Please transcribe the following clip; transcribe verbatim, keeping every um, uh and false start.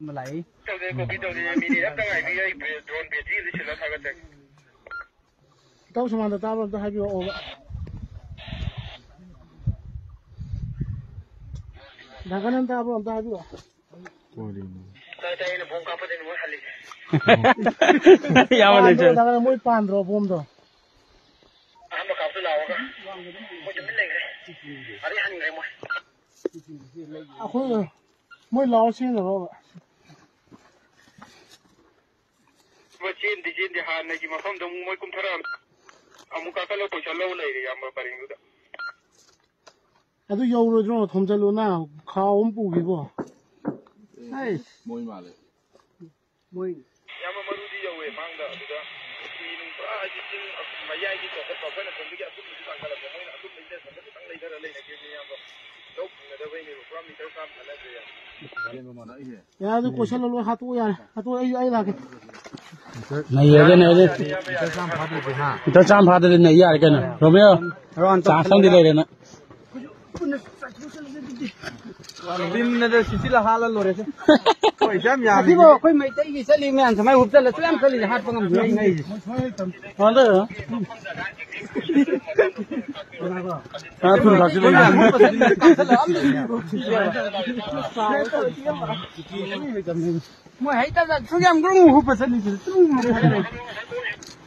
ꯂꯥꯛꯏ꯫ ꯇꯧꯗꯦ, ꯀꯣꯄꯤ ꯇꯧꯗꯦ, ꯃꯤꯅꯤꯠ ꯑꯝꯇ ꯉꯥꯏꯕꯤꯌꯨ, ꯑꯩ ꯕ꯭ꯔꯦ-, ꯗ꯭ꯔꯣꯟ ꯕꯦꯇ꯭ꯔꯤ ꯑꯝꯇ ꯁꯤꯜꯂ ꯊꯥꯒꯠꯆꯒꯦ꯫ ꯏꯇꯥꯎ ꯁꯨꯃꯥꯡꯗ ꯇꯥꯕ꯭ꯔꯣ? ꯑꯝꯇ ꯍꯥꯏꯕꯤꯔꯛꯑꯣꯕ꯫ ꯗꯥ ꯀꯥꯅꯟ ꯇꯥꯕ꯭ꯔꯣ? ꯑꯝꯇ ꯍꯥꯏꯕꯤꯔꯛꯑꯣ꯫ ꯇꯥꯏ, ꯇꯥꯏ, ꯑꯩꯅ ꯕꯣꯝ ꯀꯥꯞꯄꯗꯩꯅꯦ ꯃꯣꯏ ꯍꯜꯂꯤꯁꯦ꯫ ꯌꯥꯝ ꯄꯥꯟꯗ꯭ꯔꯣ, ꯂꯩꯖꯔꯦ꯫ ꯗꯥ ꯀꯥꯅꯟ, ꯃꯣꯏ ꯄꯥꯟꯗ꯭ꯔꯣ ꯕꯣꯝꯗꯣ? ꯑꯍꯥꯟꯕ ꯀꯥꯞꯇꯨ ꯂꯥꯎꯔꯒ ꯃꯣꯏ ꯇꯨꯃꯤꯟ ꯂꯩꯈ꯭ꯔꯦ꯫ ꯑꯗꯩ ꯍꯟꯈ꯭ꯔꯦ ꯃꯣꯏ꯫ ꯑꯩꯈꯣꯏ, ꯃꯣꯏ ꯂꯥꯎꯔ ꯆꯦꯟꯈ꯭ꯔꯕ? ꯃꯣꯏ ꯆꯦꯟꯗꯤ ꯆꯦꯟꯗꯤ, ꯍꯥꯟꯅꯒꯤ ꯃꯐꯝꯗ ꯑꯃꯨꯛ ꯃꯣꯏ ꯀꯨꯝꯊꯔꯛꯑꯝ-, ꯑꯃꯨꯛ ꯀꯥꯈꯠꯂ ꯀꯣꯏꯁꯜꯂꯒ ꯂꯩꯔꯦ, ꯏꯌꯥꯝꯕ ꯄꯔꯦꯡꯗꯨꯗ꯫ ꯑꯗꯨ ꯌꯧꯔꯣꯏꯗ꯭ꯔꯣ? ꯊꯣꯝꯖꯜꯂꯨꯅ, ꯈꯥꯎ ꯑꯃ ꯄꯨꯈꯤꯕꯣ꯫ ꯑꯩ꯫ ꯃꯣꯏ ꯃꯥꯜꯂꯦ꯫ ꯃꯣꯏ꯫ ꯏꯌꯥꯝꯕ, ꯃꯔꯨꯗꯤ ꯌꯧꯋꯦ ꯃꯥꯡꯗ, ꯑꯗꯨꯗ ꯍꯤ ꯅꯨꯡ ꯄꯨꯔꯥ ꯍꯥꯏꯗꯤ ꯆꯤꯡ ꯃꯌꯥꯏꯒꯤ ꯆꯥꯎꯈꯠꯄ, ꯑꯩꯈꯣꯏꯅ ꯁꯣꯝꯗꯒꯤ ꯑꯀꯨꯝꯕꯁꯨ ꯇꯥꯡꯈꯠꯂꯛꯄ, ꯃꯣꯏꯅ ꯑꯀꯨꯝꯕꯁꯤꯗ ꯁꯣꯝꯗ ꯈꯤꯇꯪ ꯂꯩꯊꯔ ꯂꯩꯅꯈꯤꯕꯅꯦ, ꯏꯌꯥꯝꯕ꯫ ꯂꯧ ꯐꯪꯅꯗꯕꯩꯅꯦꯕ, ꯄꯨꯔꯥ ꯃꯤꯇꯔ ꯆꯥꯝ ꯊꯥꯅꯗ꯭ꯔꯦ, ꯏꯌꯥꯝꯕ꯫ ꯌꯥꯔꯦ, ꯑꯗꯨ ꯀꯣꯏꯁꯜꯂꯣ, ꯂꯣꯏ ꯍꯥꯠꯇꯣꯛꯑꯣ, ꯌꯥꯔꯦ꯫ ꯍꯥꯠꯇꯣꯛꯑꯣ, ꯑꯩ, ꯑꯩ ꯂꯥꯛꯀꯦ꯫ ꯅꯩꯔꯦ, ꯅꯩꯔꯦ꯫ ꯃꯤꯇꯔ ꯆꯥꯝ ꯐꯥꯗ꯭ꯔꯗꯤ ꯅꯩ ꯌꯥꯔꯦ ꯀꯩꯅꯣ꯫ ꯔꯣꯃꯤꯌꯣ, ꯆꯥꯟꯁ ꯑꯃꯗꯤ ꯂꯩꯔꯦ ꯅꯪ꯫ ꯇꯤꯝꯅꯗ ꯁꯤꯁꯤꯂ ꯍꯥꯠꯂ ꯂꯣꯏꯔꯦꯁꯦ꯫ ꯍꯣꯏ, ꯌꯥꯝ ꯌꯥꯝꯃꯤ꯫ ꯑꯁꯤꯕꯨ ꯑꯩꯈꯣꯏ ꯃꯩꯇꯩꯒꯤ ꯆꯠꯂꯤ ꯃꯌꯥꯝꯁꯦ ꯃꯥꯏ ꯍꯨꯞꯆꯜꯂ ꯁꯨꯛ ꯌꯥꯝ ꯆꯠꯂꯤꯁꯦ ꯍꯥꯠꯄ ꯉꯝꯗꯦ ꯑꯩꯁꯦ꯫ ꯀꯃꯥꯏꯅ ꯇꯧꯔꯤꯅꯣ? ꯑꯥ, ꯊꯨꯅ ꯊꯥꯛꯆꯤꯜꯂꯣ꯫ ꯃꯣꯏ ꯍꯩꯇꯕ ꯁꯨꯛ ꯌꯥꯝ ꯒ꯭ꯔꯨꯝ ꯍꯨꯞꯄ ꯆꯠꯂꯤꯁꯦ꯫